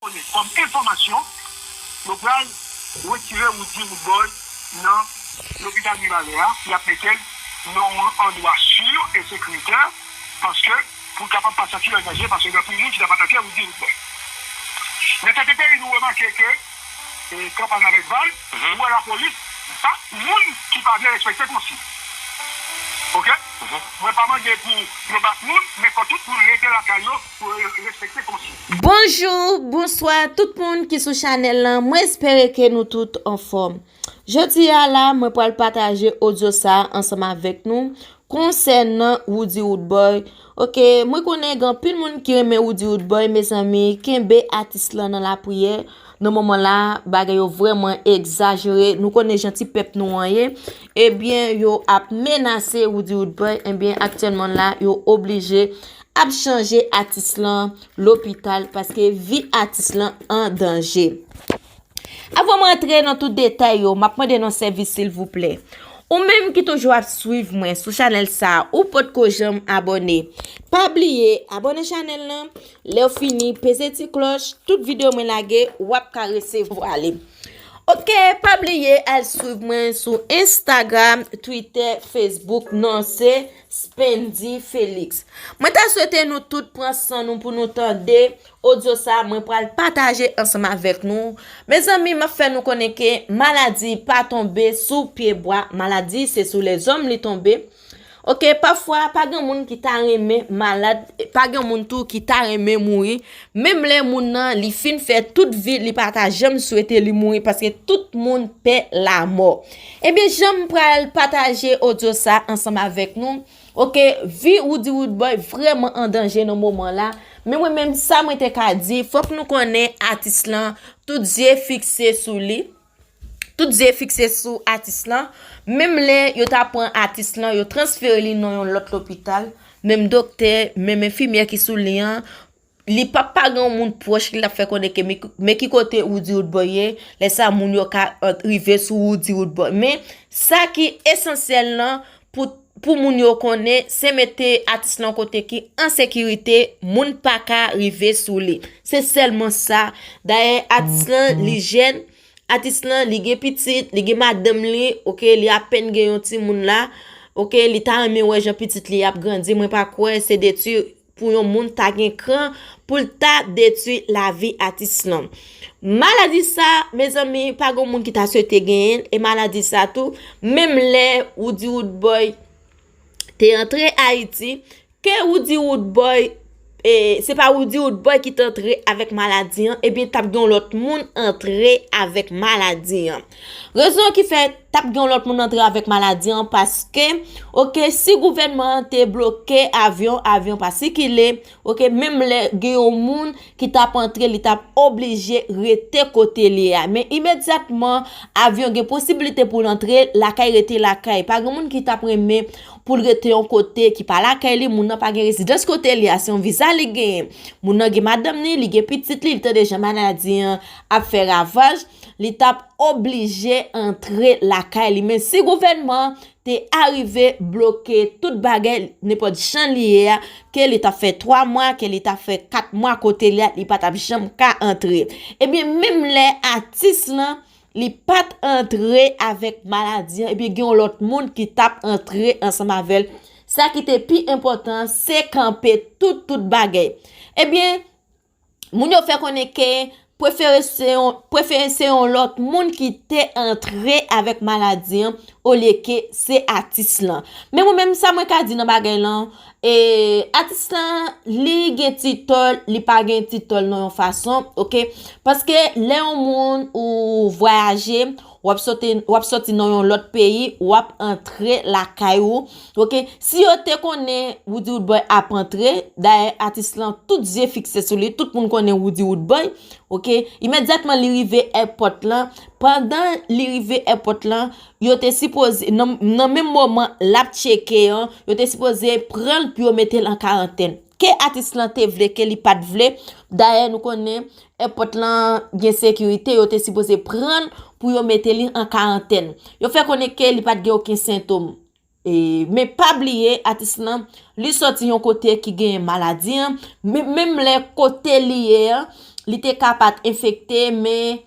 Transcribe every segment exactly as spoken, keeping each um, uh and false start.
Kòm enfòmasyon, yo pral retire Roody Roodboy nan lopital Mibalè a, y ap mete l nan yon andwa si e sekiritè, paske pou l kapab pa santi l an danje, paske gen anpil moun ki t ap atake Roody Roodboy. Nan tèt peyi, nou remake ke, e, kanpay avèk bal, ou wè lapolis bat moun ki pa vle respekte konsiy. Oke? Mwen pa mande pou yo bat moun, men fò tout moun rete lakay yo pou yo respekte konsiy. Bonjou, bonswa tout moun ki sou chanèl lan. Mwen espere ke nou tout anfòm. Jodi a la, mwen pral pataje odyo sa a ansanm avèk nou konsènan Roody Roodboy. Oke, mwen konnen gen anpil moun ki renmen Roody Roodboy, mezanmi, kenbe atis lan nan lapriyè. Nan moman la, bagay yo vrèman egzajere. Nou konnen jan ti pèp nou an ye. Ebyen, yo ap menase Roody Roodboy. Ebyen, aktyèlman la, yo oblije ap chanje atis lan lopital paske vi atis lan an danje. Avan m antre nan tout detay yo, m ap mande nou sèvis silvouplè. Ou menm ki toujou ap swiv mwen sou chanèl sa a, ou potko janm abòne, pa bliye abòne chanèl lan. Lè w fini, peze ti klòch, tout videyo mwen lage, w ap ka resevwa li. Oke, pa bliye al swiv mwen sou Instagram, Twitter, Facebook, non se Spendy Felix. Mwen ta swete nou tout pran san nou pou nou tande odyo sa a mwen pral pataje ansanm avèk nou. Mezanmi, m ap fè nou konnen ke maladi pa tonbe sou pye bwa, maladi se sou lèzòm li tonbe. Oke, pafwa, pa gen moun ki ta renmen malad, pa gen moun tou ki ta renmen mouri. Menm lè moun nan, li fin fè tout vi, li pa ta janm swete li mouri, paske tout moun pè lamò. Ebyen, jan m pral pataje odyo sa ansanm avèk nou, oke, vi Roody Roodboy vrèman an danje nan moman la. Men mwen menm, sa mwen te ka di, fòk nou konnen atis lan, tout zye fikse sou li. Tout zye fikse sou atis lan. Menm lè yo ta pran atis lan, yo transfere li nan yon lòt lopital. Menm doktè, menm enfimyè ki sou li an, li p ap pa gen yon moun pwòch ki l ap fè konnen ke men, men ki kote Roody Roodboy ye, lè sa moun yo ka, e, rive sou Roody Roodboy. Men sa ki esansyèl lan pou, pou moun yo konnen, se mete atis lan kote ki an sekirite, moun pa ka rive sou li. Se sèlman sa. Dayè, atis lan, li jèn, atis lan, li gen pitit, li gen madanm li, oke, li apèn gen yon timoun la, oke, li ta renmen wè jan pitit li ap grandi, mwen pa kwè se detwi pou yon moun ta gen kran pou l ta detwi lavi atis lan. Maladi sa, mezanmi, pa gen moun ki ta swete genyen l, e maladi sa tou, menm lè Roody Roodboy te antre Ayiti, ke Roody Roodboy, e, se pa Roody Roodboy ki t antre avèk maladi an, ebyen, t ap gen yon lòt moun antre avèk maladi an. Rezon ki fè t ap gen yon lòt moun antre avèk maladi an, paske, oke, si gouvènman an te bloke avyon, avyon pa sikile, oke, menm lè gen yon moun ki t ap antre, li t ap oblije rete kote li a. Men imedyatman, avyon gen posiblite pou l antre lakay, rete lakay. Pa gen moun ki t ap renmen pou l rete yon kote ki pa lakay li, moun nan pa gen rezidans kote li a, se yon viza li genyen. Moun nan gen madanm li, li gen pitit li, li tande jan maladi an ap fè ravaj, li t ap oblije antre lakay li. Men si gouvènman te arive bloke tout bagay, nenpòt jan li ye a, ke li t ap fè twa mwa, ke li t ap fè kat mwa kote li a, li pa t ap janm ka antre. Ebyen, menm lè atis lan, li pa t antre avèk maladi an, ebyen, gen yon lòt moun ki t ap antre ansanm avè l. Sa ki te pi enpòtan, se kanpe tout, tout bagay. Ebyen, moun yo fè konnen ke prefere se yon, prefere se yon lòt moun ki te antre avèk maladi an, olye ke se atis lan. Men mwen menm, sa mwen ka di nan bagay lan, e, atis lan, li gen ti tò l, li pa gen ti tò l nan yon fason, oke? Paske lè yon moun ou vwayaje, w ap sòti, w ap sòti nan yon lòt peyi, w ap antre lakay ou, oke? Si yo te konnen Roody Roodboy ap antre, dayè atis lan tout zye fikse sou li, tout moun konnen Roody Roodboy, oke? Imedyatman li rive èpòt lan, pandan li rive èpòt lan, yo te sipoze, nan, nan menm moman l ap tcheke an, yo te sipoze pran l pou yo mete l an karantèn. Ke atis lan te vle, ke li pa t vle, dayè nou konnen èpòt lan gen sekirite, yo te sipoze pran l pou yo mete li an karantèn. Yo fè konnen ke li pa t gen okenn sentòm. E, men pa bliye, atis lan, li sòti yon kote ki genyen maladi an. Men, menm lè kote li ye an, li te ka pa t enfekte, men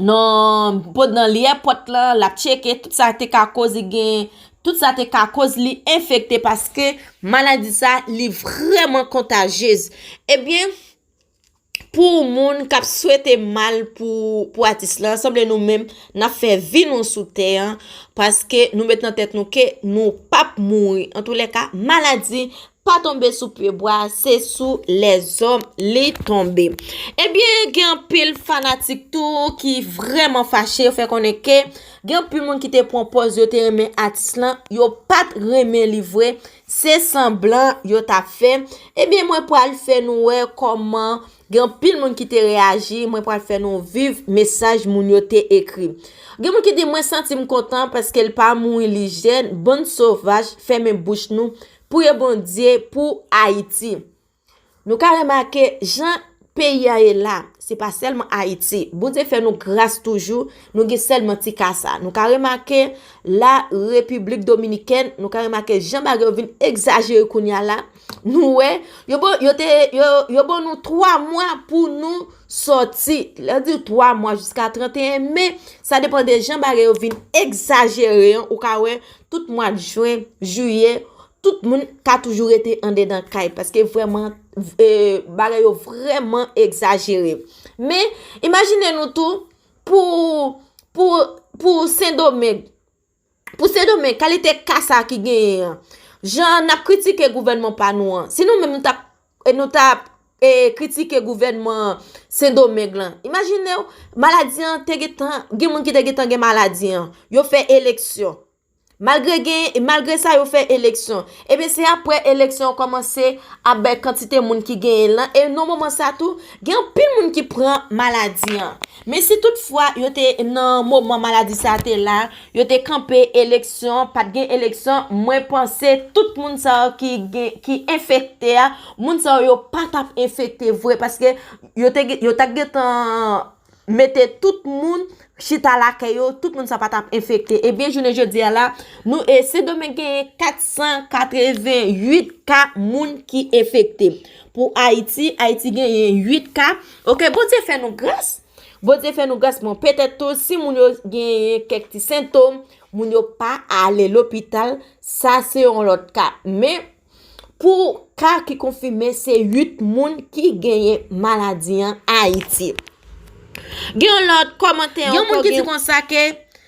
nan, pandan li èpòt lan, l ap tcheke, tout sa te ka koz li gen, tout sa te ka koz li enfekte, paske maladi sa, li vrèman kontajyez. Ebyen, pou moun k ap swete mal pou, pou atis lan, sanble nou menm, n ap fè vi nou sou tè an, paske nou met nan tèt nou ke nou p ap mouri. Antoulèka, maladi pa tonbe sou pye bwa, se sou lèzòm li tonbe. Ebyen, gen anpil fanatik tou ki vrèman fache, yo fè konnen ke gen anpil moun ki te pran pòz yo te renmen atis lan, yo pa t renmen li vre, se sanblan yo t ap fè. Ebyen, mwen pral fè nou wè kòman gen anpil moun ki te reyaji, mwen pral fè nou viv mesaj moun yo te ekri. Gen moun ki di, "Mwen santi m kontan paske l pa mouri, li jèn, bann sovaj, fèmen bouch nou, priye Bondye pou Ayiti." Nou ka remake jan peyi a ye la, se pa sèlman Ayiti. Bondye fè nou gras toujou, nou gen sèlman ti ka sa. Nou ka remake la Repiblik Dominikèn, nou ka remake jan bagay yo vin egzajere kounye a la. Nou wè, yo bon, yo te, yo, yo ban nou twa mwa pou nou sòti. Lè yo di twa mwa jiska trannteyen me, sa depann de jan bagay yo vin egzajere an, ou ka wè, tout mwa jen, jiyè, tout moun ka toujou rete andedan kay, paske vrèman, e, bagay yo vrèman egzajere. Men, imajine nou tou, pou, pou, pou Sendomeng, pou Sendomeng, kalite ka sa ki genyen an, jan n ap kritike gouvènman pa nou an, si nou menm nou t ap, e, nou t ap, e, kritike gouvènman Sendomeng lan, imajine w, maladi an te gentan, gen moun ki te gentan gen maladi an, yo fè eleksyon. Malgre gen, malgre sa, yo fè eleksyon. Ebyen, se apre eleksyon an kòmanse ap bay kantite moun ki genyen l lan. E nan moman sa tou, gen anpil moun ki pran maladi an. Men si toutfwa yo te nan moman maladi sa te la, yo te kanpe eleksyon, pa t gen eleksyon, mwen panse tout moun sa yo ki gen, ki enfekte a, moun sa yo, yo pa t ap enfekte vre, paske yo te, yo t ap gentan mete tout moun chita lakay yo, tout moun sa pa t ap enfekte. Ebyen, jounen jodi a la, nou, e, Sendomeng genyen kat san katreven uit ka moun ki enfekte. Pou Ayiti, Ayiti genyen uit ka. Oke, Bondye fè nou gras. Bondye fè nou gras, bon, petèt tou, si moun yo genyen kèk ti sentòm, moun yo pa ale lopital, sa se yon lòt ka. Men, pou ka ki konfime, se uit moun ki genyen maladi an Ayiti. Gen yon lòt kòmantè ankò. Gen moun ki di konsa ke,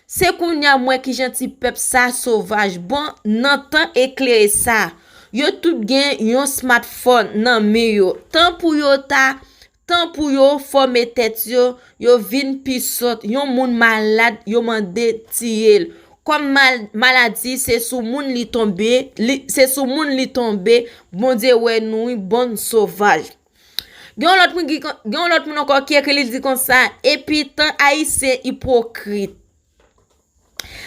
"Se kounye a m wè kijan ti pèp sa sovaj." Bon, nan tan eklere sa, yo tout gen yon smartphone nan men yo. Tan pou yo ta, tan pou yo fòme tèt yo, yo vin pi sòt. Yon moun malad, yo mande tiye l. Kòm mal-, maladi, se sou moun li tonbe, li, se sou moun li tonbe, Bondye wè nou wi, bann sovaj. Gen yon lòt moun ki, gen yon lòt moun ankò ki ekri, li di konsa, "Epi tan Ayisyen ipokrit.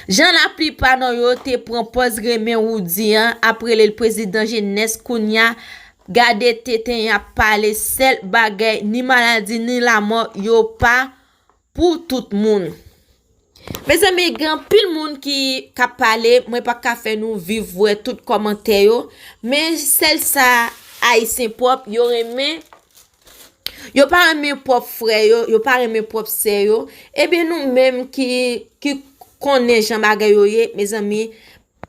Jan laplipa nan yo te pran pòz renmen Roody an, ap rele l prezidan jenès, kounye a, gade tenten y ap pale, sèl bagay, ni maladi, ni lamò, yo pa pou tout moun." Mezanmi, gen anpil moun ki, k ap pale, mwen pa ka fè nou viv wè tout kòmantè yo, men sèl sa Ayisyen pwòp, yo renmen, yo pa renmen pwòp frè yo, yo pa renmen pwòp sè yo. Ebyen, nou menm ki, ki konnen jan bagay yo ye, mezanmi,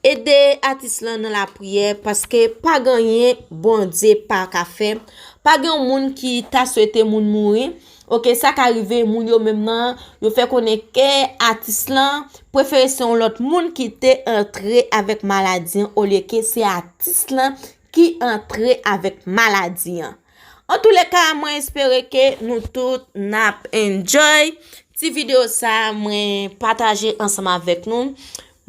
ede atis lan nan lapriyè, paske pa gen anyen Bondye pa ka fè. Pa gen yon moun ki ta swete moun mouri. Oke, sa ka rive, moun yo menm nan, yo fè konnen ke atis lan prefere se yon lòt moun ki te antre avèk maladi an, olye ke se atis lan ki antre avèk maladi an. Antoulèka, mwen espere ke nou tout n ap enjoy ti videyo sa a mwen pataje ansanm avèk nou.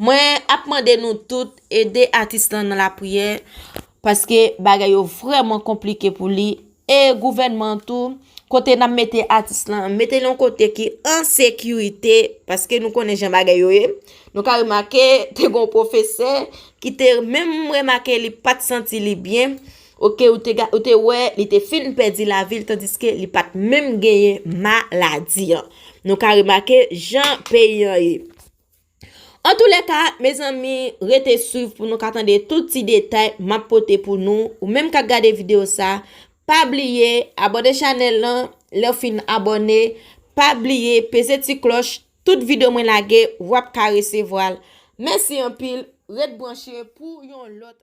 Mwen ap mande nou tout ede atis lan nan lapriyè, paske bagay yo vrèman konplike pou li. E gouvènman an tou, kote n ap mete atis lan, mete l yon kote ki an sekirite, paske nou konnen jan bagay yo ye. Nou ka remake, te gen yon pwofesè ki te menm remake li pa t santi li byen. Oke, ou te ga-, ou te wè, li te fin pèdi lavi l, tandiske li pa t menm genyen maladi an. Nou ka remake jan peyi an ye. Antoulèka, mezanmi, rete swiv pou nou ka tande tout ti detay m ap pote pou nou. Ou menm k ap gade videyo sa, pa bliye abòne chanèl lan. Lè w fin abòne, pa bliye peze ti klòch. Tout videyo mwen lage, w ap ka resevwa l. Mèsi anpil, ret branche pou yon lòt